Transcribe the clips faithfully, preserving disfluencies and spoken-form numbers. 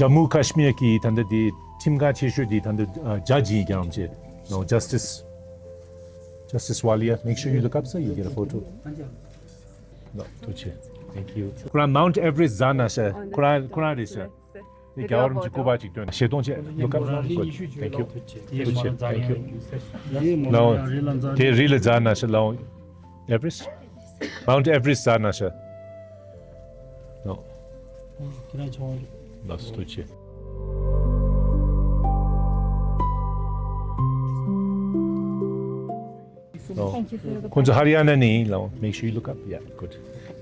Jammu Kashmir གི་ད་ལྟ་དེ་ཁྲིམས་ཁང་ཆེ་ཤོས་དེ་ད་ལྟ་ཇ་ཇི་ཡིན་ཀྱང་བྱས། No, Justice, Justice Walia. Make sure you look up, sir. You'll get a photo. No, ཐུགས་རྗེ་ཆེ། Thank you. ཁོ་རང་Mount Everest ཟ་ན་ཤ། ཁོ་རང་ཁོ་རང་རེད་ཤ། དེ་རྒྱལ་བ་རིན་པོ་ཆེ་སྐུ་པར་ཅིག་སྟོན། ཞལ་གདོང་བཅས། Look up. Good. Thank you. ཐུགས་རྗེ་ཆེ། Thank you. ལའོ། དེ་རི་ལ་འཛེགས་ན་ཤ་ལའོ། Everest? Mount Everest འཛེགས་ན་ཤ། ལའོ། ལགས་སོ། ཐུགས་རྗེ་ཆེ། ལའོ། ཁོང་ཚོ་ཧ་རི་ཡ་ན་ནས་ཡིན། ལའོ། Make sure you look up. Yeah, good.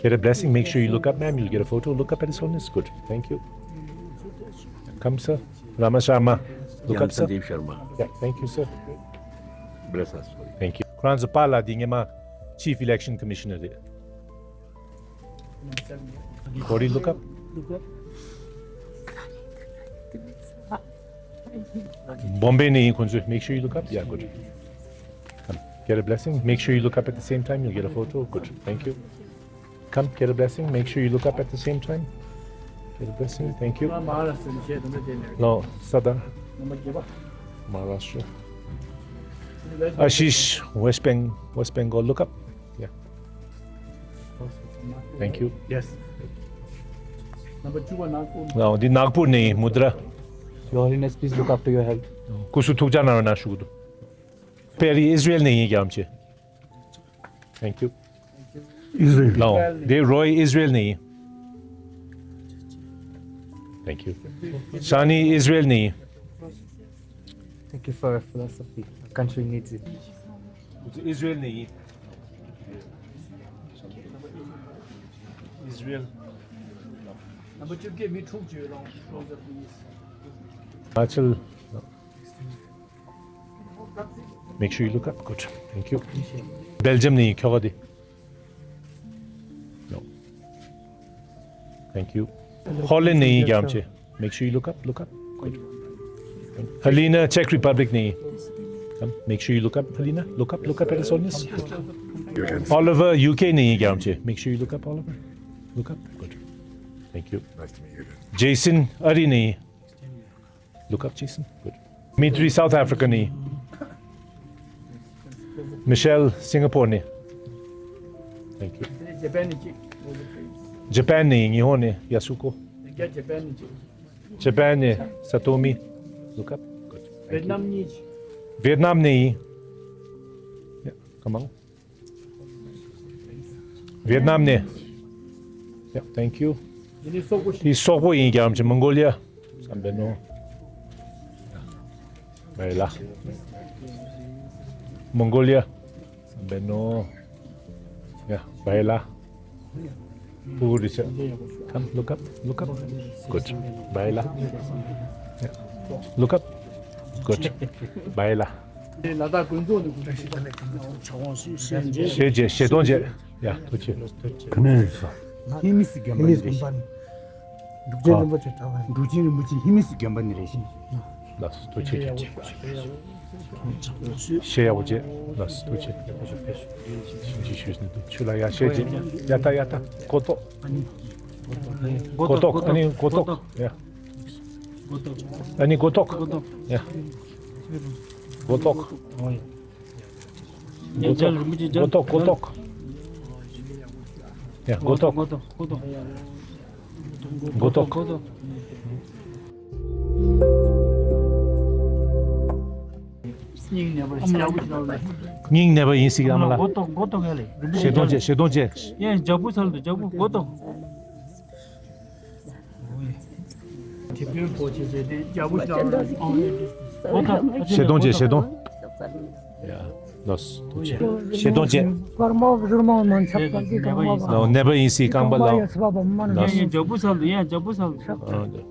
Get a blessing. Make sure you look up, ma'am. You'll get a photo. Look up at his holiness. Good. Thank you. Come, sir. Rama Sharma. Look up, sir. Sandeep Sharma. Yeah, thank you, sir. Bless us. Thank you. ཁོ་རང་ཚོ་པཱ་ལགས་འདི་སྔོན་མ་Chief Election Commissioner རེད། Body, look up. Bombay ནས་ཡིན་ཁོང་ཚོ། Make sure you look up. Yeah, good. Come, get a blessing. Make sure you look up at the same time. You'll get a photo. Good. Thank you. Come, get a blessing. Make sure you look up at the same time. Get a blessing. Thank you. ལའོ། ས་དང་། Maharashtra. Ashish, West Beng- West Bengal. Look up. Yeah. Thank you. Yes. ལའོ། འདི་ནག་པུར་ནས་ཡིན། མུ་དྲ། Your Holiness, please look after your health. སྐུ་གཟུགས་ཐུགས་ཅག་གནང་རོགས་གནང་ཞུ་གི་འདུག་པེ་རི་ཨིས་ར་ཨེལ་ནས་ཡིན་རྒྱལ་བ་རིན་པོ་ཆེ། Thank you. ལའོ། འདི་རོའི་ཨིས་ར་ཨེལ་ནས་ཡིན། Thank you. ཤ་ནི་ཨིས་ར་ཨེལ་ནས་ཡིན། Thank you for your philosophy. Our country needs it. ཨིས་ར་ཨེལ་ནས་ཡིན། ཨིས་ར་ཨེལ། Number two, give me two, closer, please. ཧི་མ་ཅལ། Make sure you look up. Good. Thank you. སྦེལ་ཇམ་ནས་ཡིན། ཁྱོ་ག་དེ། No. Thank you. ཧོ་ལན་ནས་ཡིན་རྒྱལ་བ་རིན་པོ་ཆེ། Make sure you look up. Look up. Good. Helena, Czech Republic ནས་ཡིན། Come, make sure you look up, Helena. Look up, look up at his holiness. Oliver, U K ནས་ཡིན་རྒྱལ་བ་རིན་པོ་ཆེ། Make sure you look up, Oliver. Look up. Good. Thank you. Nice to meet you. Jason, ཨ་རི་ནས་ཡིན། Look up, Jason. Good. Dimitri, South Africa ནས། Michelle, Singapore ནས། Thank you. Japan ནས། ཉི་ཧོང་ནས་Yasuko. Japan ནས། Satomi. Look up. Good. Thank you. Vietnam ནས། Vietnam ནས་ཡིན། Yeah, come on. Vietnam ནས། Yeah, thank you. དེ་སོག་པོ་ཡིན་རྒྱལ་བ་རིན་པོ་ཆེ། Mongolia. San Benno. Baila. Mongolia. San Benno. Yeah, Baila. Who is it? Come, look up, look up. Good. Baila. Yeah. Look up. Good. Baila. ཞལ་བརྒྱད། ཞལ་གདོང་བཅས། ཡ། ཐུགས་རྗེ་ཆེ། ཁ་ནས་རེད་ཤག་ཧི་མི་སི་དགོན་པ་ནས་རེད། འབྲུག་ཆེན་རིན་པོ་ཆེ་གྲྭ་པ། འབྲུག་ཆེན་རིན་པོ་ཆེ་ཧི་མི་སི་དགོན་པ་ནས་རེད་ཤག་ལགས་སོ། ཐུགས་རྗེ་ཆེ། ཞལ་ཡག་པོ་བཅས། ལགས་སོ། ཐུགས་རྗེ་ཆེ། ཞུ་ནི་འདུག་ཆུ་ལ་ཡ། ཞལ་བརྒྱད། ཡ་ཏ་ཡ་ཏ། གོ་ཏོག་གོ་ཏོག་ཨ་ནི་གོ་ཏོག་ཡ། ཨ་ནི་གོ་ཏོག་ཡ། གོ་ཏོག་གོ་ཏོག་གོ་ཏོག་ཡ། གོ་ཏོག་གོ་ཏོག་གོ་ཏོག་སྙིང་ནད་པ་ཡིན་ཟེར་གྱི་ཨ་མ་ལགས། མགོ་ཏོག་མགོ་ཏོག་ཡ་ལེ། ཞལ་གདོང་བཅས། ཞལ་གདོང་བཅས། ཡ་ལྗགས་བུ་ཚར་འདུག་ལྗགས་བུ་མགོ་ཏོག་ཞལ་གདོང་བཅས། ཞལ་གདོང་ཡ། ལགས་སོ། ཐུགས་རྗེ་ཆེ། ཞལ་གདོང་བཅས། ནད་པ་ཡིན་ཟེར་གྱི་རྐང་པ་ལགས། ལགས་སོ། ཡ་ལྗགས་བུ་ཚར་འདུག་ཡ་ལྗགས་བུ་ཚར་འདུག་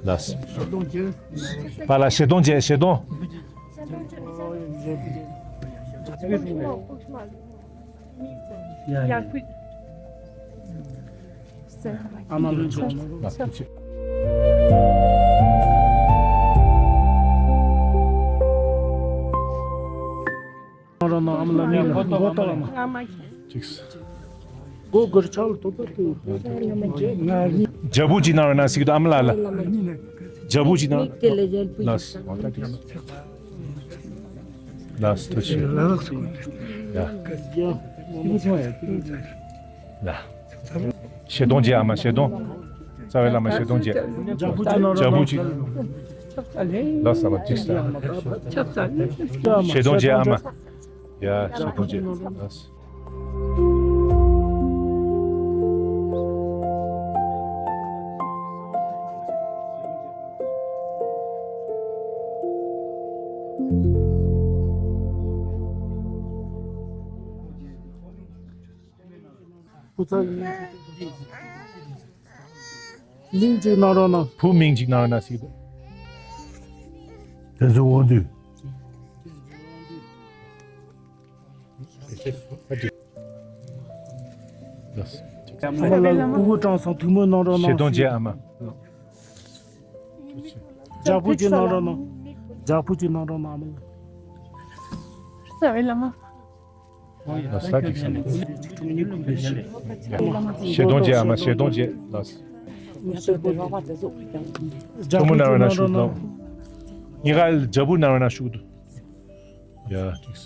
ལགས་སོ། པཱ་ལགས་ཞལ་གདོང་བཅས། ཞལ་གདོང་། ཡ་ཡ། ཨ་མ་ལོ་ཆོག་ལགས་སོ། ཐུགས་རྗེ་ཆེ། རང་རང་ཨ་མ་ལགས་མིང་ལ་མགོ་ཏོག་ཨ་མ། ཅིག་སྒོ་སྒོར་ཆག་ལ་ཐོབ་པ་དུ། ང་ནི་ འཇབ་བུ་ཅིག་གནང་རོགས་གནང་ཟེར་གྱི་འདུག་ཨ་མ་ལགས་ལ། འཇབ་བུ་ཅིག་གནང་། མིག་དེ་ལ་ཡལ་བུ་ལགས་ཡོད་ས། ལགས་ཐུགས་རྗེ་ཆེ། ཡ། ལགས། བཞེས་སྡོང་བརྒྱད་ཨ་མ་བཞེས་སྡོང་། རྩ་བའི་བླ་མ་བཞེས་སྡོང་བརྒྱད། འཇབ་བུ་ཅིག་གནང་རོགས་གནང་། འཇབ་བུ་ཅིག་ལགས་སོ་བ་ཅིག་ས། བཞེས་སྡོང་བརྒྱད་ཨ་མ། ཡ་བཞེས་སྡོང་བརྒྱད་ལགས་སོ། བུ་ཚ་ཡིན། མིང་གཅིག་གནང་རོགས་གནང་། བུ་མིང་གཅིག་གནང་རོགས་གནང་ཟེར་གྱི་འདུག་དེ་ཚོ་འོ་དུས། ཨ་མ་ལགས་ལ་སྤུ་གུ་དྲངས་སོང་། ཐུགས་སྨོན་གནང་རོགས་གནང་། བཞེས་སྡོང་བརྒྱད་ཨ་མ། འཇབ་བུ་ཅིག་གནང་རོགས་གནང་། འཇབ་བུ་ཅིག་གནང་རོགས་གནང་། ཨ་མ་ལགས། རྩ་བའི་བླ་མ། ལགས་སོ་ཐུགས་རྗེ་ཆེ། བཞེས་སྡོང་བརྒྱད་ཨ་མ་བཞེས་སྡོང་བརྒྱད་ལགས་སོ། ཐུགས་སྨོན་གནང་རོགས་གནང་ཞུ་གནང་། ངེད་ཀ་འཇབ་བུ་གནང་རོགས་གནང་ཞུ་གི་འདུག་ཡ། བཞེས་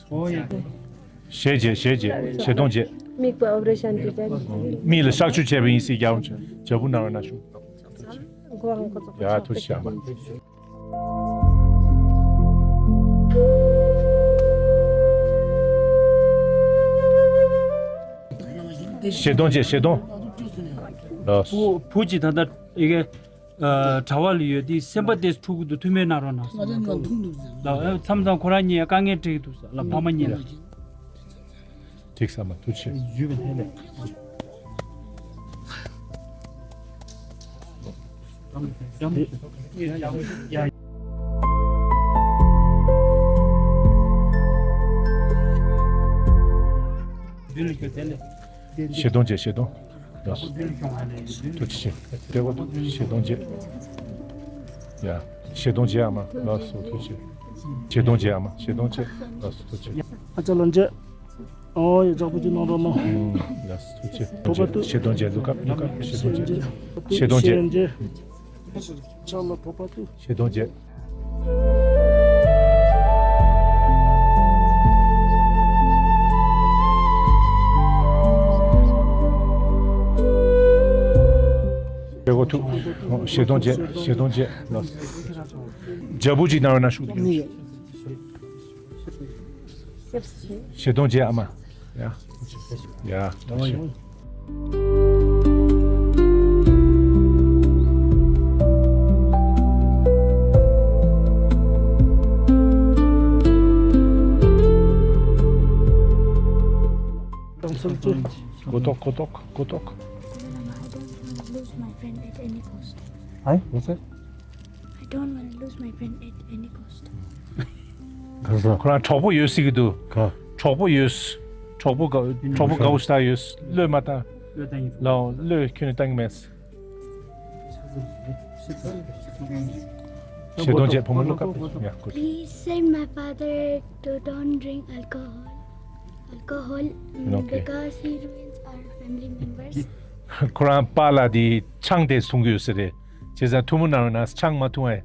བརྒྱད་བཞེས་བརྒྱད་བཞེས་སྡོང་བརྒྱད། མིག་པ་ཨོ་པ་རེ་ཤན་བྱས་ཏེ། མིག་ལ་གཤག་བཅོས་བྱས་པ་ཡིན་ཟེར་རྒྱབ་འཇབ་བུ་གནང་རོགས་གནང་ཞུ། མགོའང་ཁོ་ཚོ། ཡ་ཐུགས་རྗེ་ཆེ་ཨ་མ། བཞེས་སྡོང་བྱས། བཞེས་སྡོང་། ལགས། བུ་བུ་གཅིག་ད་ལྟ་ཡི་གེ་ཨ་གྲྭ་པ་ལ་ཡོད་དེ་སེམས་པ་དེ་འཁྲུག་གི་འདུག་ཐུགས་སྨོན་གནང་རོགས་གནང་། ང་ཚོ་ཉོན་ཐུང་འདུག་ཟེར། ལགས། མཚམས་མཚམས་ཁོ་རང་གཉིས་དཀའ་ངལ་འཕྲད་ཀྱི་འདུག་ཟེར། ལགས། ཕ་མ་གཉིས་ལ། ཐིག་ས་མ་ཐུགས་ཆེ། ཡུལ་བའི་ལྷན་ལས། བཞེས་སྡོང་བྱས། བཞེས་སྡོང་། ཐུགས་རྗེ་ཆེ། བཞེས་སྡོང་བྱས། ཡ། བཞེས་སྡོང་བྱས་ཨ་མ། ལགས་སོ་ཐུགས་རྗེ་ཆེ། བཞེས་སྡོང་བྱས་ཨ་མ། བཞེས་སྡོང་བྱས། ལགས་སོ་ཐུགས་རྗེ་ཆེ། ཨ་ཅག་ལགས་མཇལ། ཨོ་ཡ། ལྗགས་པོ་ཅིག་གནང་རོགས་གནང་། ལགས་སོ་ཐུགས་རྗེ་ཆེ། ཐུགས་རྗེ་ཆེ། བཞེས་སྡོང་བྱས། བཞེས་སྡོང་བྱས། ལགས་སོ་ཐུགས་རྗེ་ཆེ། བཞེས་སྡོང་བྱས། ཨ་ཅག་ལགས་བཞེས་སྡོང་བྱས། བཞེས་སྡོང་བྱས། བཞེས་སྡོང་བྱས། ལགས་སོ། འཇབ་བུ་ཅིག་གནང་རོགས་གནང་ཞུ། བཞེས་སྡོང་བྱས་ཨ་མ། ཡ། ཡ། ཐུགས་རྗེ་ཆེ། གོ་ཐོག་གོ་ཐོག་གོ་ཐོག I don't want to lose my friend at any cost. ཨའི། What's that? I don't want to lose my friend at any cost. ཁོ་རང་གྲོགས་པོ་ཡོད་ཟེར་གྱི་འདུག་ག་གྲོགས་པོ་ཡོད། གྲོགས་པོ་དགའ། གྲོགས་པོ་དགའ་བོ་ཞེ་དྲག་ཡོད། བློས་མ་བཏང་། བློས་བཏང་གི་འདུག་ལགས། བློས་ཁྱོན་ནས་བཏང་གི་མེད། བཞེས་སྡོང་བྱས། བུ་མོ་བློ་དཀར་པོ། ཡ། གོ་ཐོག Please save my father to don't drink alcohol. Alcohol, mm, okay. Because he ruins our family members. ཁོ་རང་པཱ་ལགས་དེ་ཆང་དེ་འཐུང་གི་ཡོད་ས་རེད། བྱས་ཙང་ཐུགས་སྨོན་གནང་རོགས་གནང་། ཆང་མ་འཐུང་ཨེ།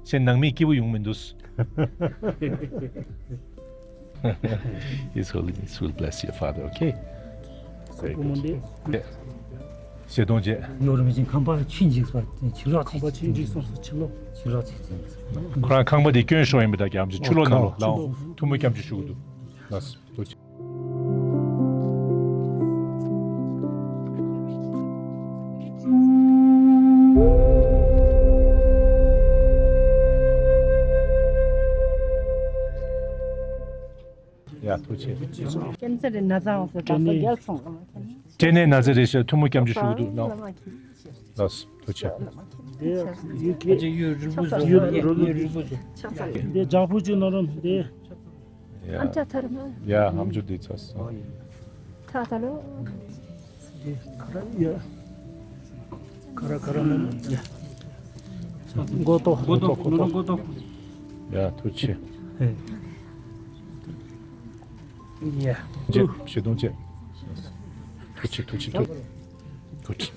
ཞེས་ནང་མི་སྐྱིད་པོ་ཡོང་མི་འདུག His Holiness will bless your father, okay? Very good. བཞེས་སྡོང་བྱས། ཡོད་རིམ་བཞིན་ཁང་པ་ཆུ་འཇིག་སོང་། ཆུ་ལོག་ཁང་པ་ཆུ་འཇིག་སོང་ཟེར། ཆུ་ལོག་ཆུ་ལོག་ཆུ་འཇིག་སོང་། ཁོ་རང་ཁང་པ་དེ་སྐྱོན་ཤོར་ཡིན་པ་དང་། རྒྱ་མཚོ་ཆུ་ལོག་ནང་ལོགས་ལའང་ཐུགས་སྨོན་སྐྱབས་འཇུག་ཞུ་གི་འདུག་ལགས་སོ། ཐུགས་རྗེ་ཆེ། ཡ། ཐུགས་རྗེ་ཆེ། ཀེན་སར་ན་ཚ་ཡོང་ས་དྲག་ས་རྒྱལ་སོང་། སྐྲན་ནད་ན་ཚ་རེད་ཤག་ཐུགས་སྨོན་སྐྱབས་འཇུག་ཞུ་གི་འདུག་ལགས། ལགས་སོ། ཐུགས་རྗེ་ཆེ། འདི་ཡུལ་རིལ་བུ་ཟོ། ཡུལ་རིལ་བུ་ཟོ། འདི་ཇག་པོ་ཅིག་ནོར་རམ་འདི། ཡ། ཨམ་ཅག་ཐར་མ། ཡ། ཨམ་ཅོག་འདི་ཚར་སོང་། ཐ་ཐ་ལོ། འདི་ག་ར་ཡ། ག་ར་ག་ར་ནོར་ཡ། མགོ་ཏོ། མགོ་ཏོ། མགོ་ཏོ། ཡ། ཐུགས་རྗེ་ཆེ། ཡ། བཞེས་སྡོང་བྱས། ཐུགས་རྗེ་ཆེ། ཐུགས་རྗེ་ཆེ། ཐུགས་རྗེ་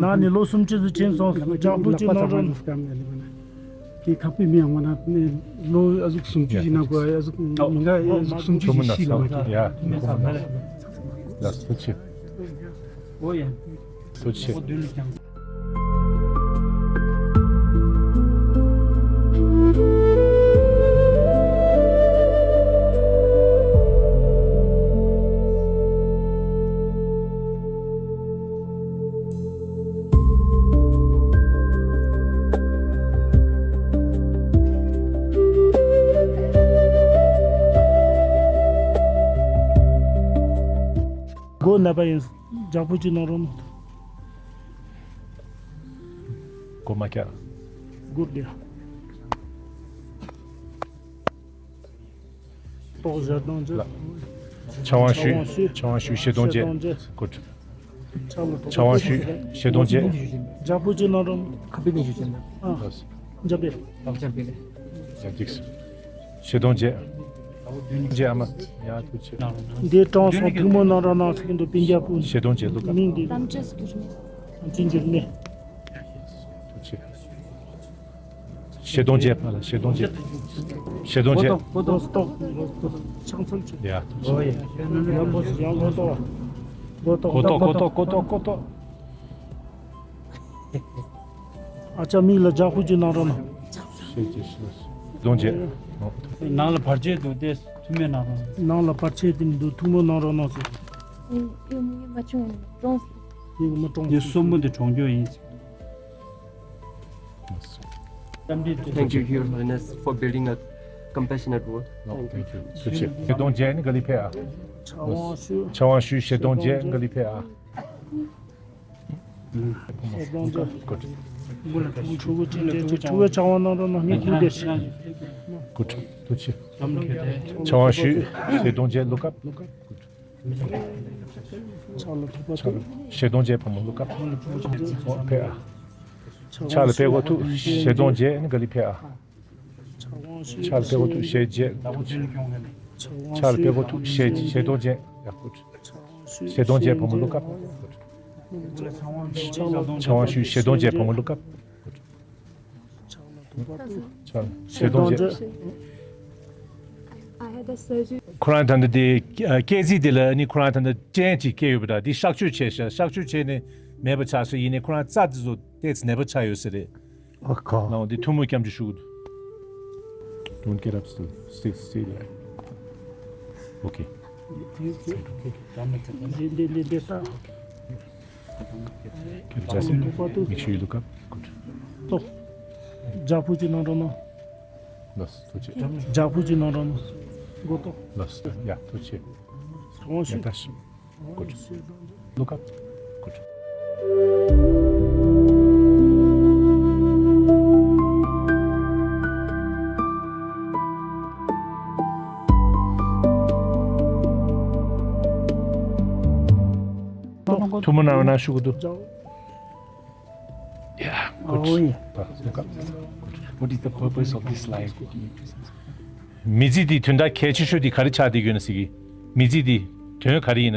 ནང་ནས་ལོ་སུམ་ཅུ་ཙམ་ཕྱིན་སོང་། ལག་པ་ལག་པ་ཚང་མ་ནས་སྐམ་ནས་ལེ་བ་ན། དེ་ཁ་པའི་མི་ཡང་ང་ན་ནས་ལོ་ཨ་ཟུག་སུམ་ཅུ་ཞིག་ན་གོ་ཨ་ཟུག་མི་འགའ་ཨ་ཟུག་སུམ་ཅུ་ཞིག་ཤི་ལ་མ་ཁྱེད། ཡ། ལགས་སོ། ཐུགས་རྗེ་ཆེ། ཨོ་ཡ། ཐུགས་རྗེ་ཆེ། ཨོ་བདུན་ལ་ཀྱང་། སྒོ་ནག་པ་ཡིན། ལྗགས་པོ་ཅིག་གནང་རོགས་གནང་། སྒོ་མ་བཀྱག་སྒོ་བཀྱག་ཏོག་བཞག་གཏོང་རྒྱུ། ལ། ཕྱག་དབང་ཞུས། ཕྱག་དབང་ཞུས། ཕྱག་དབང་ཞུས། བཞེས་གཏོང་བཅས། བཞེས་གཏོང་བཅས། གུ་ཕྱག་ལ་ཕྱག་དབང་ཞུས། བཞེས་གཏོང་བཅས། ལྗགས་པོ་ཅིག་གནང་རོགས། ཁ་པའི་ནས་ཞུ་ཅན། ཨ། ལགས། འཇམ་པའི། ལག་ཅམ་པའི་ལས། ཡ་འགྲིགས། བཞེས་གཏོང་བཅས། བཞེས་གཏོང་བཅས་ཨ་མ། ཡ་ཐུགས་རྗེ་ཆེ། འདི་དྲངས་སོང་། ཐུགས་སྨོན་གནང་རོགས་གནང་ཟེར་གྱི་འདུག་སྤུན་ཀྱག་པོ། བཞེས་གཏོང་བཅས་ལུག་ག་མིང་འདི། རྣམ་དཔྱོད་ཟེར་གྱི་རེད། ཅི་འགྱུར་མེད། ཐུགས་རྗེ་ཆེ། བཞེས་གཏོང་བཅས་ཕར་ལ། བཞེས་གཏོང་བཅས། བཞེས་གཏོང་བཅས། གོ་ཏོག་གོ་ཏོག་ཕྱག་འཚལ་ཆེ། ཡ། ཡ་གོ་ཡ་གོ་ཏོག་གོ་ཏོག་གོ་ཏོག་གོ་ཏོག་གོ་ཏོག། ཨ་ཅག་མིག་ལ་ལྗགས་ཁུ་ཅིག་གནང་རོགས་གནང་། བཞེས་གཏོང་བཅས། ནང་ལ་བར་ཆད་འདུག་དེ་ཐུགས་སྨོན་གནང་རོགས། ནང་ལ་བར་ཆད་དེ་འདུག་ཐུགས་སྨོན་གནང་རོགས་གནང་ཟེར། ཡུལ་མི་མ་བྱུང་གྲོངས། ཡུལ་མི་གྲོངས། ངའི་གསོན་པོ་འདི་གྲོངས་རྒྱུ་ཡིན། Thank you, Your Holiness, for building a compassionate world. No, thank you. ཐུགས་རྗེ་ཆེ། བཞེས་གཏོང་བཅས་ནི་ག་ལེ་ཕེབས་ཨ། ཕྱག་དབང་ཞུ། ཕྱག་དབང་ཞུས། བཞེས་གཏོང་བཅས་ག་ལེ་ཕེབས་ཨ། བཞེས་གཏོང་བཅས། གུ་ཕྱག་དབང་གནང་རོགས་གནང་། མི་ཁྱིམ་དེ། གུ་ཐུགས་རྗེ་ཆེ། ཕྱག་དབང་ཞུས། བཞེས་གཏོང་བཅས་ལུག་ག་ལུག་ག་བཞེས་གཏོང་བཅས་བུ་མོ་ལུག་ག་ཕེབས་ཨ། ཕྱག་ལ་ཕེབས་གོ་ཐུགས། བཞེས་གཏོང་བཅས་ནི་ག་ལེ་ཕེབས་ཨ། ཕྱག་ལ་ཕེབས་གོ་ཐུགས། བཞེས་བཅས། ཕྱག་ལ་ཕེབས་གོ་ཐུགས། བཞེས་བཞེས་གཏོང་བཅས། ཡ་གུ། བཞེས་གཏོང་བཅས་བུ་མོ་ལུག་ག་ཕྱག་དབང་ཞུས། བཞེས་གཏོང་བཅས་བུ་མོ་ལུག་ག་ཕྱག་བཞེས་གཏོང་བཅས། ཁོ་རང་ད་ལྟ་དེ་སྐྱེ་རྩིས་དེ་ལ་ནི་ཁོ་རང་ད་ལྟ་སྐྲན་ཅིག་སྐྱེས་ཡོད་པ་འདྲ། དེ་གཤག་བཅོས་བྱས་ཤག་གཤག་བཅོས་བྱས་ནས་མེད་པ་ཆགས་སོང་། ཡིན་ནའི་ཁོ་རང་རྩ་དེ་ཚོ་ཏོག་ཙམ་ནད་པ་ཆགས་ཡོད་ས་རེད། ཨ་ཁ། ལའོ་འདི་ཐུགས་སྨོན་སྐྱབས་འཇུག་ཞུ་གི་འདུག Don't get up still. Stay, stay there. Okay. འདི་འདི་འདི་འདི་ས། Make sure you look up. Good. ཏོ། ལྗགས་ཕུ་ཅིག་གནང་རོགས་གནང་། ལགས་སོ། ཐུགས་རྗེ་ཆེ། ལྗགས་ཕུ་ཅིག་གནང་རོགས་གནང་། མགོ་ཏོ། ལགས་སོ། ཡ་ཐུགས་རྗེ་ཆེ། ཕྱག་དབང་ཞུ། ཡ་ད་ཤི། Good. Look up. Good. ཐུགས་སྨོན་གནང་ན་ཞུ་གི་འདུག Yeah, good. Oh, yeah. Look up. Good. What is the purpose of this life? མི་ཚེ་འདིའི་དོན་དག་གལ་ཆེ་ཤོས་དེ་ག་རེ་ཆགས་བསྡད་ཡོད་ན་ཟེར་གི། མི་ཚེ་འདི་དོན་ག་རེ་ཡིན་ན།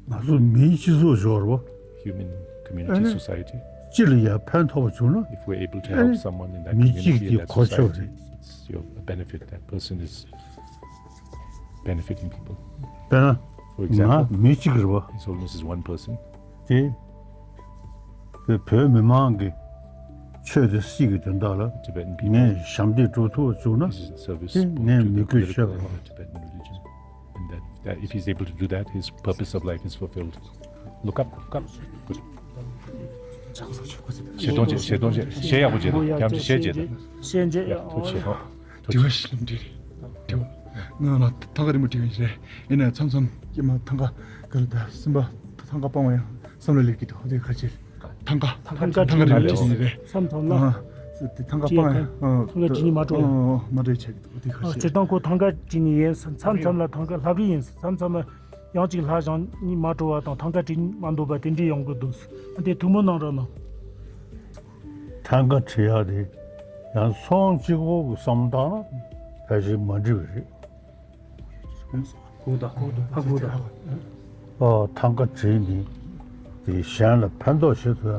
ང་ཚོ་མིའི་སྤྱི་ཚོགས་ཤིག་ཡོད་རེད་པ། Human community, ཨ་ནི་society. སྤྱི་ལ་ཡང་ཕན་ཐོགས་པ་བྱུང་ན། If we're able to help someone in that community, in that society, it's your benefit. That person is benefiting people. དཔེར་ན། For example, ང་མི་གཅིག་རེད་པ། His Holiness is one person. དེ་བོད་མི་མང་གི་ཆོས་དང་སྲིད་ཀྱི་དོན་དག་ལ། Tibetan people. ངས་ཞབས་འདེགས་སྒྲུབ་ཐུབ་པ་བྱུང་ན། He's in service, དེ་ངས་མི་དགོས་ཤེས་པ་རེད། Tibetan religion. And that, that if he's able to do that, his purpose of life is fulfilled. Look up, look up. Good. ཞལ་གདོང་བྱེད། ཞལ་གདོང་བྱེད། ཞལ་ཡག་པོ་བྱེད་དང་། ཡང་ཅིག་ཞལ་བྱེད་དང་། ཞལ་བྱེད། ཡ། ཐུགས་རྗེ་ཆེ། ཐུགས་རྗེ་ཆེ། དྲི་བ་ཞིག་འདྲི་རེད། དྲི་བ། ང་ལ་ཐང་ག་རིང་པོ་དྲི་བ་ཞིག་རེད། ཡིན་ནའི་མཚམས་མཚམས་ཀྱི་མ་ཐང་ག་ག་ལ་ད་སེམས་པ་ཐང་ག་སྤང་བ་ཡང་བསམ་བློ་སླེབས་ཀྱི་འདུག་དེ་ག་ཅིར་ཐང་ག་ཐང་ག་ཐང་ག་རིང་པོ་དྲི་ནི་རེད། མཚམས་མཚམས་ལ་ཨ། དེ་ཐང་ག་སྤང་ཡང་ཨ། ཐང་ག་དྲི་ནི་མ་འགྲོ་ཡ། ཨ། མ་འགྲོ་ཡ་ཆགས་ཀྱི་འདུག་དེ་ག་ཅིར། སྤྱིར་བཏང་ཁོ་ཐང་ག་དྲི་ནི་ཡིན། མཚམས་མཚམས་ལ་ཐང་ག་ལྷབ་རི་ཡིན། མཚམས་མཚམས་ལ། ཡང་ཅིག་ལྷ་བཞེངས་ནི་མ་སྤྲོ་བ་དང་ཐང་ག་དྲི་མ་འདོད་པ་དེ་འདྲའི་ཡོང་གི་འདུག་དེ་ཐུགས་སྨོན་གནང་རོགས་གནང་། ཐང་ག་དྲི་ཡག་དེ་ཡང་ཚོང་གཅིག་པོ་གི་བསམ་བློ་བཏང་ན་ཕལ་ཆེར་མ་འགྲིག་པ་རེད། གུག་དང་གུག་དང་ཕ་གུག་དང་། ཨོ། ཐང་ག་དྲི་ནི་དེ་གཞན་ལ་ཕན་ཐོགས་བྱེད་ཐུབ་ཡག་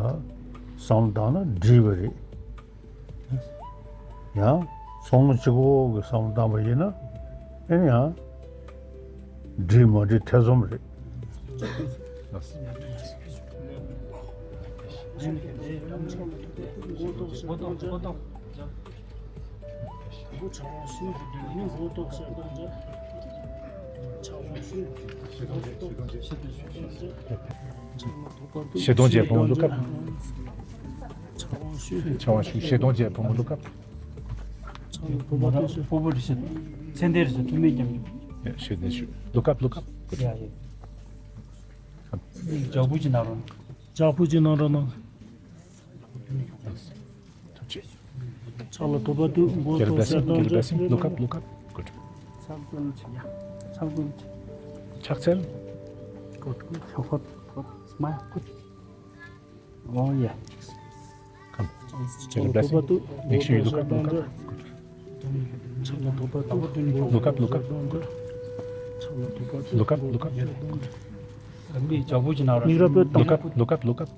བསམ་བློ་བཏང་ན་འགྲིག་པ་རེད། ཡང་ཚོང་གཅིག་པོ་གི་བསམ་བློ་བཏང་པ་ཡིན་ན་ཨེ་ཡང་འགྲིག་མ་འགྲིག་ཐེ་ཚོམ་རེད། ཞལ་གདོང་བྱེད། བུ་མོ་ལོ་ཀ། ཕྱག་དབང་ཞུ། ཞལ་གདོང་བྱེད། བུ་མོ་ལོ་ཀ། ཕྱག་དབང་ཞུ། ཞལ་གདོང་བྱེད། བུ་མོ་ལོ་ཀ། ཕྱག་ལ་ཐོག་པ་དུ་ཞུ། སྤོ་བོ་རེ་ཞུ། ཚེ་འདས་རེ་ཞུ། ཐུགས་སྨོན་རྒྱབ་ཞུ། ཡ། ཞལ་གདོང་ཞུ། ལོ་ཀ། ལོ་ཀ། ཡ་ཡ། ཇག་པུ་ཅིག་གནང་རོགས། ཇག་པུ་ཅིག་གནང་རོགས་གནང་། ཐུགས་རྗེ་ཆེ། ཕྱག་ལ་ཐོག་པ་དུ། མགོ་ཐོག་ཤར་དང་། ལོ་ཀ། ལོ་ཀ། གུཌ། ཕྱག་འཚལ་ལོ། ཕྱག་འཚལ་ལོ། ཕྱག་འཚལ། གུཌ་གུཌ་གུཌ། སྨ་གུཌ། Oh yeah. Come. Get a blessing. Make sure you look up, look up. Good. Look up, look up. Good. Look up, look up. Look up, look up, look up. Look up.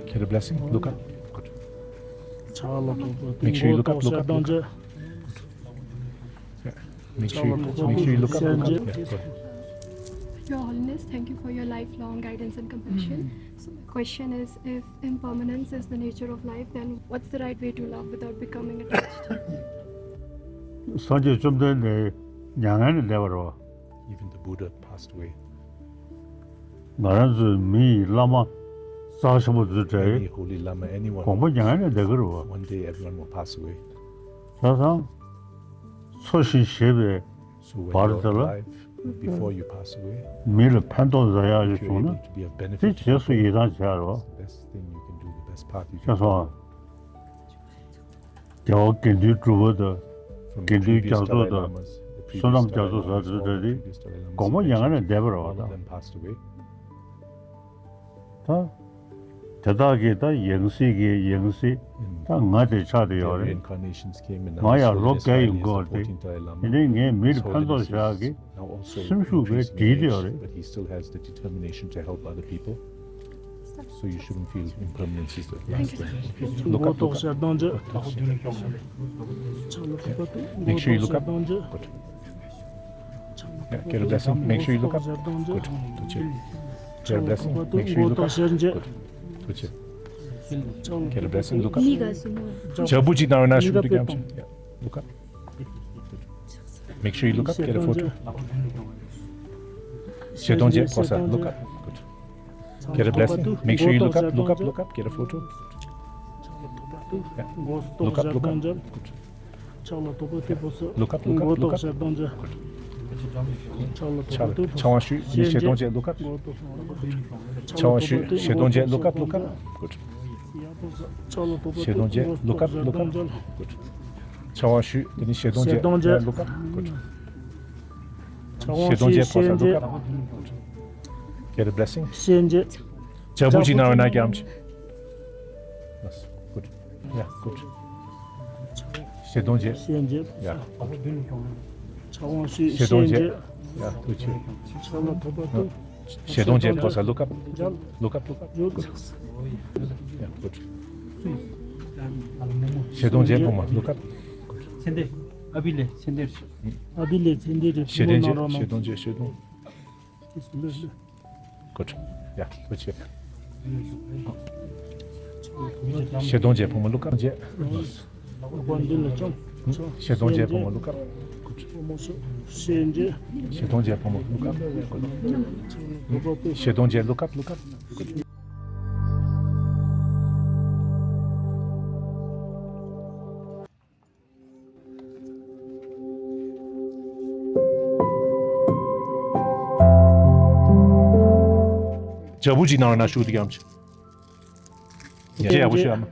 Get a blessing. Look up. Good. Make sure you look up, look up, look up. Yeah. Make sure you, make sure you look up, look up. Yeah, good. Your Holiness, thank you for your lifelong guidance and compassion. So my question is, if impermanence is the nature of life, then what's the right way to love without becoming attached? སངས་རྒྱས་བཅོམ་ལྡན་འདས་མྱ་ངན་ལས་འདས་པ་རེད་བ། Even the Buddha passed away. ང་རང་ཚོའི་མི་ཡི་བླ་མ་རྩ་ཆེན་པོ་ཚོའི་གྲས། Any holy lama, anyone དགོངས་པ་མྱ་ངན་ལས་འདས་ཀྱི་རེད་བ། One day everyone will pass away. བྱས་ཙང་། འཚོ་ཞིང་གཞེས་པའི་So when བར་you're དེ་ལ། Alive, before you pass away, མི་ལ་ཕན་ཐོགས་མཛད་ཡག་ཡོད་བྱུང་ན། If you're able to be of benefit དེ་རྗེས་སུ་ཡི་རང་བྱེད་ཡག་རེད་བ། That's the best thing you can do, the best path you can ཤེས་སོང་ཨ། follow. རྒྱལ་བ་དགེ་འདུན་གྲུབ་པ་དང་། From དགེ་འདུན་previous རྒྱ་མཚོ་Dalai དང་། Lamas, the previous བསོད་ནམས་རྒྱ་མཚོ་Dalai Lamas, ཟེར་དེ་འདྲ་དེ། previous Dalai Lamas དགོངས་པ་མྱ་ངན་ལས་འདས་པ་རེད་བ་ད། All of them passed away. ད། དེ་དག་གིས་ད་ཡང་སྲིད་ཀྱི་ཡང་སྲིད་ད་ང་དེ་ཆགས་བསྡད་ཡོད་རེད། Reincarnations came in ང་ཡང་ལོ་བརྒྱ་ཡོང་གི་ཡོད་རེད། དེ་ནས་ངས་མི་ལ་ཕན་ཐོགས་བྱ་གི་སེམས་ཤུགས་དཔེ་བསྒྲིལ་བསྡད་ཡོད་རེད། But he still has the determination to help other people. So you shouldn't feel impermanence is the last thing. Look up, look up. Make sure you look up. Good. Yeah, get a blessing. Make sure you look up. Good. Get a blessing. Make sure you look up. Good. Get a blessing. Look up. ཇག་པུ་ཅིག་གནང་བ་ན་ཤུགས་དེ་གམ། Yeah. Look up. Make sure you look up. Get a photo. ཞལ་གདོང་བྱེད། ཕོ་ས། Look up. Good. Get a blessing. Make sure you look up. Look up. Look up. Get a photo. Yeah. Look up. Look up. Good. Look up, look up, look up. Good. ཕྱག་དབང་ཞུ། དེ་ནས་ཞལ་གདོང་བྱེད། Look up. ཕྱག་དབང་ཞུ། ཞལ་གདོང་བྱེད། Look up, look up. Good. ཞལ་གདོང་བྱེད། Look up, look up. Good. ཕྱག་དབང་ཞུ། དེ་ནས་ཞལ་གདོང་བྱེད། Look up. Good. ཞལ་གདོང་བྱེད། ཕོ་ས། Look up. Good. Get a blessing. ཇག་པུ་ཅིག་གནང་བ་ན་རྒྱམ་ཅིག Good. Yeah, good. ཞལ་གདོང་བྱེད། ཞལ་གདོང་བྱེད། Yeah. ཕྱག་དབང་ཞུ། ཞལ་གདོང་བྱེད། ཞལ་གདོང་བྱེད། Yeah, good. ཕྱག་ལ་ཐོགས་པ་དུ། ཞལ་གདོང་བྱེད། ཕོ་ས། Look up. Look up, look up. Good. Yeah, good. ཞལ་གདོང་བྱེད། བུ་མོ། Look up. ཚེ་འདས། ཨ་བི་ལེ་ཚེ་འདས། ཨ་བི་ལེ་ཚེ་འདས་རེད། ཞལ་གདོང་བྱེད། ཞལ་གདོང་བྱེད། ཞལ་གདོང་། Good. ཡ། ཐུགས་རྗེ་ཆེ། བཞི་སྟོང་བརྒྱད། བུ་མོ་ཀླུ་དཀར་བརྒྱད། བཞི་སྟོང་བརྒྱད། བུ་མོ་ཀླུ་དཀར། བཞི་སྟོང་བརྒྱད། བུ་མོ་ཀླུ་དཀར། བཞི་སྟོང་བརྒྱད། ཀླུ་དཀར། ཀླུ་དཀར། ཇ་བུ་གཅིག་གནང་རོགས་གནང་། ཞུ་དུས་ཀྱང་ཅི། ཡ། ཡག་པོ་ཞུ་ཨ་མ།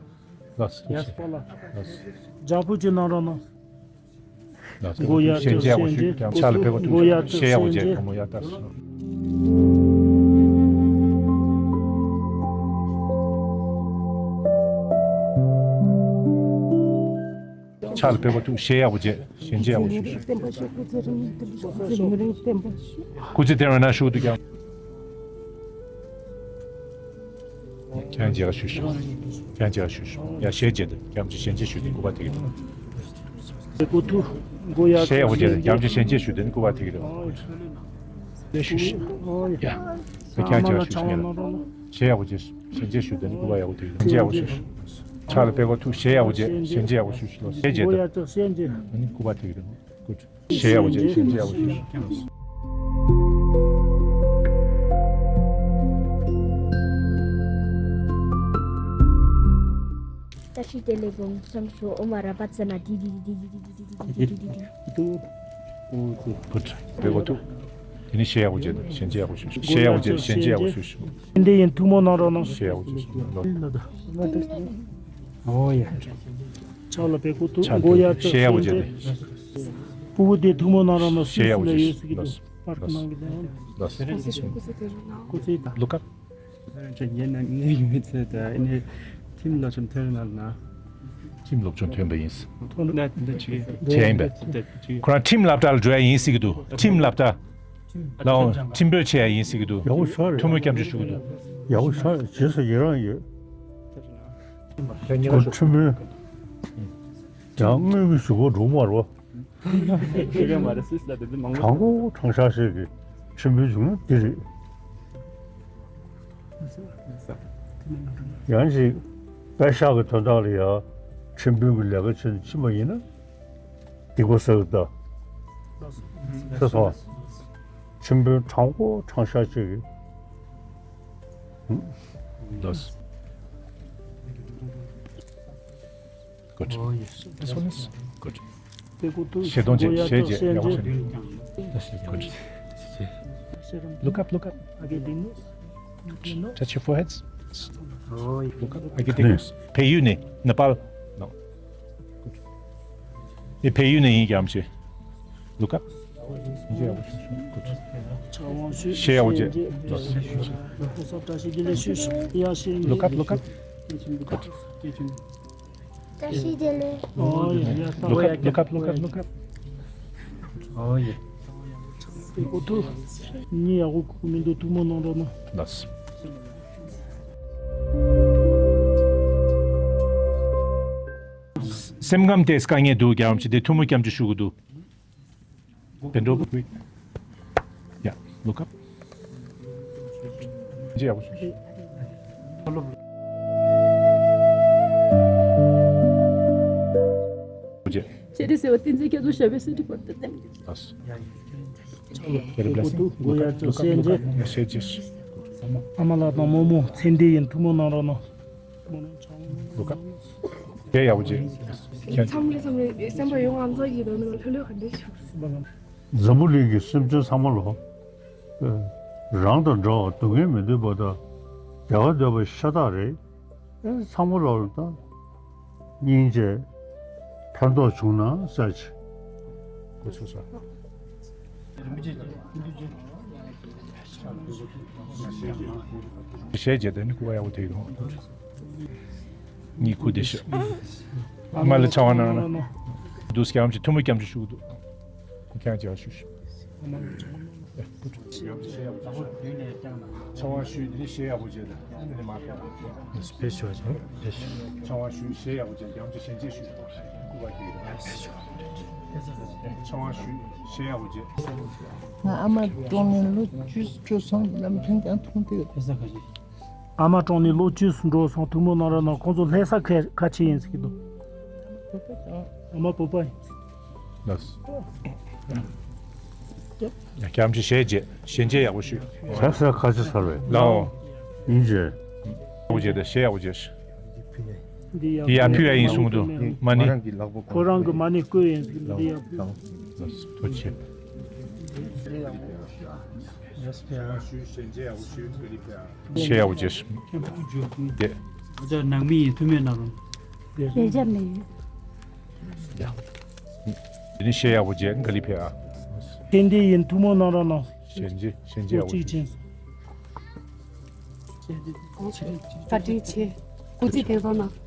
ལགས་སོ། ཡ་སྤོ་ལགས། ལགས་སོ། ཇ་བུ་གཅིག་གནང་རོགས་གནང་། ལགས་སོ། མགོ་ཡར་ཞལ་མཇལ་ཡག་པོ་ཞུ། ཞལ་མཇལ། ཕྱག་ལ་ཕེབས་པ་ཐུགས། མགོ་ཡར་ཞལ་ཡག་པོ་མཇལ། ཞལ་མཇལ། བུ་མོ་ཡར་ལྟ་སོང་། ཕྱག་ལ་ཕེབས་པ་ཐུགས། ཞལ་ཡག་པོ་མཇལ། ཞལ་མཇལ་ཡག་པོ་ཞུ། སྐུ་ཚེ་བརྟན་རོགས་གནང་། ཞུ་དུས་ཀྱང་། ཁྱེད་རང་མཇལ་ཁ་ཞུ་ཞུ། ཁྱེད་རང་མཇལ་ཁ་ཞུ་ཞུ། ཡ། ཞལ་མཇལ་ཏེ་རྒྱ་མཚོ་ཞལ་མཇལ་ཞུ་སྟེ་སྐུ་པར་ཐེག་གི་འདུག། མགོ་ཐུག། མགོ་ཡར། ཞལ་ཡག་པོ་མཇལ་ཏེ་རྒྱ་མཚོ་ཞལ་མཇལ་ཞུ་སྟེ་ནི་སྐུ་པར་ཐེག་གི་འདུག། ཞལ་ཞུ་ཞུ། ཡ། ཁྱེད་རང་མཇལ་ཁ་ཞུ་ཞུ། ཞལ་ཡག་པོ་མཇལ། ཞལ་མཇལ་ཞུ་སྟེ་ནི་སྐུ་པར་ཡག་པོ་ཐེག་གི་འདུག། མཇལ་ཡག་པོ་ཞུ་ཞུ། ཕྱག་ལ་ཕེབས་པ་ཐུགས། ཞལ་ཡག་པོ་མཇལ། ཞལ་མཇལ་ཡག་པོ་ཞུ་ཞུ། ཞལ་མཇལ་ཏེ་ནི་སྐུ་པར་ཐེག་གི་འདུག། ཞལ་ཡག་པོ་མཇལ། ཞལ་མཇལ་ཡག་པོ་ཞུ་ཞུ། བཀྲ་ཤིས་བདེ་ལེགས། དགོངས་སམ་ཤོ་ཨོ་མ་ར་པ་ཙ་ན་དི་དི་དི། ཕེབས་པ་ཐུགས། དེ་ནི་ཞལ་ཡག་པོ་མཇལ། ཞལ་མཇལ་ཡག་པོ་ཞུ་ཞུ། ཞལ་ཡག་པོ་མཇལ། ཞལ་མཇལ་ཡག་པོ་ཞུ་ཞུ། ཕྱག་ལ་ཕེབས་པ་ཐུགས། ཞལ་ཡག་པོ་མཇལ། ཞལ་མཇལ་ཡག་པོ་ཞུ་ཞུ། ཨོ་ཡ། ཕྱག་ལ་ཕེབས་པ་ཐུགས། མགོ་ཡར། ཞལ་ཡག་པོ་མཇལ། ཞལ་མཇལ། ཕྲུ་གུ་དེ་ཐུགས་སྨོན་གནང་རོགས་གནང་། ཞལ་ཡག་པོ་མཇལ། ཡོད་ཟེར་གྱི་འདུག། པར་གནང་གི་འདུག། ལགས་སོ། སྐུ་ཚེ་ལུ་ཀ། ཁྱེད་རང་ཚོ་ཉན་ན་ངའི་མི་ཚེ་ད་ཨ་ནི་ཁྲིམས་སློབ་སྦྱོང་ཐོན་ན་ན། ཁྲིམས་སློབ་སྦྱོང་ཐོན་པ་ཡིན། ཐོན་ན་འདི་ཆུ་ཡིན་པས། ཁོ་རང་ཁྲིམས་སློབ་གྲྭར་འགྲོ་ཡ་ཡིན་ཟེར་གྱི་འདུག། ཁྲིམས་སློབ་གྲྭ་ལའང་ཁྲིམས་དཔོན་བྱེད་ཡ་ཡིན་ཟེར་གྱི་འདུག། ཡག་པོ་ཤར། ཐུགས་སྨོན་སྐྱབས་འཇུག་ཞུ་གི་འདུག། ཡག་པོ་ཤར། རྗེས་སུ་ཡི་རང་ཡོད། ཁོ་ཁྲིམས་དཔོན། ཡང་དངུལ་གྱི་ཞུ་སྒོ་འགྲོ་མ་རོ། ཁྱེད་རང་མ་རེད། སུད་སི་ལ་དེ་འདྲ་མང་པོ། དྲང་པོ་དྲང་བཞག་ཞིག་གི་ཁྲིམས་དཔོན་བྱུང་ན་འདི་རེད། ཡང་ཅིག་པད་ཤག་གི་དོན་དག་ལ་ཡང་ཁྲིམས་དཔོན་གྱི་ལས་ཀ་བྱེད་ཕྱིན་པ་ཡིན་ན་སྡིག་པ་བསགས་ད། ཤེས་སོང་། ཁྲིམས་དཔོན་དྲང་པོ་དྲང་བཞག་ཅིག་གི། ལགས། Good. This one is good. བཞི་སྟོང་བརྒྱད། ཞལ་མཇལ་ཡག་པོ་ཞུ། Good. Look up, look up. Touch your foreheads. Look up. བལ་ཡུལ་ནས། Nepal. No. Good. འདི་བལ་ཡུལ་ནས་ཡིན་གྱི་ཨམ་ཆི། Look up. Good. ཞལ་ཡག་པོ་མཇལ། Look up, look up. Good. བཀྲ་ཤིས་བདེ་ལེགས། ཨོ་ཡ། Look up, look up, look up, look up. ཨོ་ཡ། ཨོ་ཐུ། ཉི་ཡག་པོ་གུ་མི་འདུག། ཐུགས་སྨོན་གནང་རོགས་གནང་། ལགས། སེམས་ཁམས་དེ་དཀའ་ངལ་འདུག། རྒྱ་རམ་ཆི་དེ་ཐུགས་སྨོན་སྐྱབས་འཇུག་ཞུ་གི་འདུག། བདེ་འགྲོ་བུ། ཡ། Look up. ཇེ་ཡག་པོ་ཞུ། ཇེ། ཇེ་རེ་སེ་བ་བསྟན་འཛིན་རྒྱ་མཚོ་ཞབས་པད་སྲིད་མཐའི་བར་དུ་བརྟན། ལགས། Very blessing. Look up, look up, look up. ཡ། ཞལ་ཇེ། ཨ་མ་ལགས་དང་རྨོ་མོ་མཚན་ལྡན་ཡིན། ཐུགས་སྨོན་གནང་རོགས་གནང་། Look up. ཇེ་ཡག་པོ་ཇེ། མཚམས་རེ་མཚམས་རེ་སེམས་པ་ཡོངས་ཨ་མཚར་གྱི་དོན་ལྷོད་ལྷོད་ག་འདྲ་ཞིག། འཛམ་བུ་གླིང་གི་སེམས་ཅན་ཚང་མ་ལོ། རང་དང་འདྲ་བ་སྡུག་བསྔལ་མི་འདོད་པ་དང་བདེ་བ་འདོད་པ་ཤ་སྟག་རེད། ཨེ་ཚང་མ་ལོ་ད་སྙིང་རྗེ་ཕན་ཐོགས་བྱུང་ན་ཟེར་ཅིག། ཞལ་མཇལ་དེ་ནི་སྐུ་པར་ཡག་པོ་ཐེག་འདུག། གཉིད་ཁུག་བསྡད་ཤག། ཨ་མ་ལ་ཕྱག་དབང་གནང་ན། འདུག་སྐྱབས་མཆི། ཐུགས་སྨོན་སྐྱབས་འཇུག་ཞུ་གི་འདུག། ཁྱེད་རང་མཇལ་ཞུ་ཞུ། ཕྱག་དབང་ཞུས་དེ་ནི་ཞལ་ཡག་པོ་མཇལ་དང་། དེ་ནི་མ་ཕེབས། ཕེབས་ཞུ་བ་ཞུ། ཕེབས་ཞུ། ཕྱག་དབང་ཞུས། ཞལ་ཡག་པོ་མཇལ། རྒྱ་མཚོ་ཞལ་མཇལ་ཞུས། ང་ཨ་མ་གྲོངས་ནས་ལོ་བཅུ་དྲུག་སོང་། ལམ་ཐོན་ཀྱང་མཐོང་དུས། ཨ་མ་གྲོངས་ནས་ལོ་བཅུ་འགྲོ་སོང་། ཐུགས་སྨོན་གནང་རོགས་གནང་། ཁོང་ཚོ་ལྷ་ས་ཁ་ཁ་ཆེ་ཡིན་ཟེར་གྱི་འདུག་ཨ་མ་བོད་པ་ཡིན། ལགས། ཡ་སྐྱབས་མཆི། ཞལ་མཇལ། ཞལ་མཇལ་ཡག་པོ་ཞུ། ས་ས་ཁ་ཆེ་སར་བས། ལའོ། ཡིན་ཅེ། ཡག་པོ་བྱས་ཏེ་ཞལ་ཡག་པོ་བྱས། འདི་ཡ་ཕུལ་ཡ་ཡིན་གསུང་གི་འདུག་མ་ཎི། ཁོ་རང་གི་མ་ཎི་བསྐུར་ཡིན་ཟེར་གྱི་འདི་ཡ་ཕུལ། ཐུགས་རྗེ་ཆེ། ཞལ་ཡག་པོ་བྱས། འདི། ནང་མི་ཡིན། ཐུགས་སྨོན་གནང་རོགས། ལས་བྱ་མེད། ཡ། དེ་ནི་ཞལ་ཡག་པོ་བྱས། ག་ལེར་ཕེབས་ཨ། ཏན་ཏན་ཡིན། ཐུགས་སྨོན་གནང་རོགས་གནང་། ཞལ་མཇལ། ཞལ་མཇལ་ཡག་པོ་བྱས། བཀའ་དྲིན་ཆེ། སྐུ་ཚེ་བརྟན་སོང་གནང་།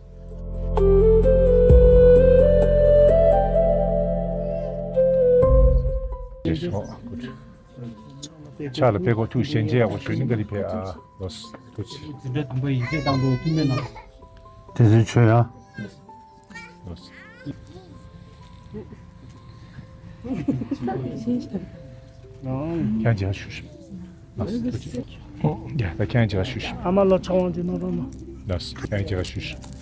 ཕྱག་ལ་ཕྱག་གོ་ཐུགས། ཞལ་མཇལ་ཡག་པོ་ཞུ་ནི། ག་ལེར་ཕེབས་ཨ། ལགས། ཐུགས་རྗེ་ཆེ། འཛིན་གྲྭ་དང་པོ་ཡིན་ཚད་བཏང་དགོས། ཐུགས་སྨོན་གནང་། དེ་ཚོའི་ཆོས་ཡང་། ལགས། ཁྱེད་རང་མཇལ་ཞུ་ཞིག་ལགས། ཐུགས་རྗེ་ཆེ། ཡ། ད་ཁྱེད་རང་མཇལ་ཞུ་ཞིག་ཨ་མ་ལ་ཕྱག་དབང་ཅིག་གནང་རོགས་གནང་། ལགས། ཁྱེད་རང་མཇལ་ཞུ་ཞིག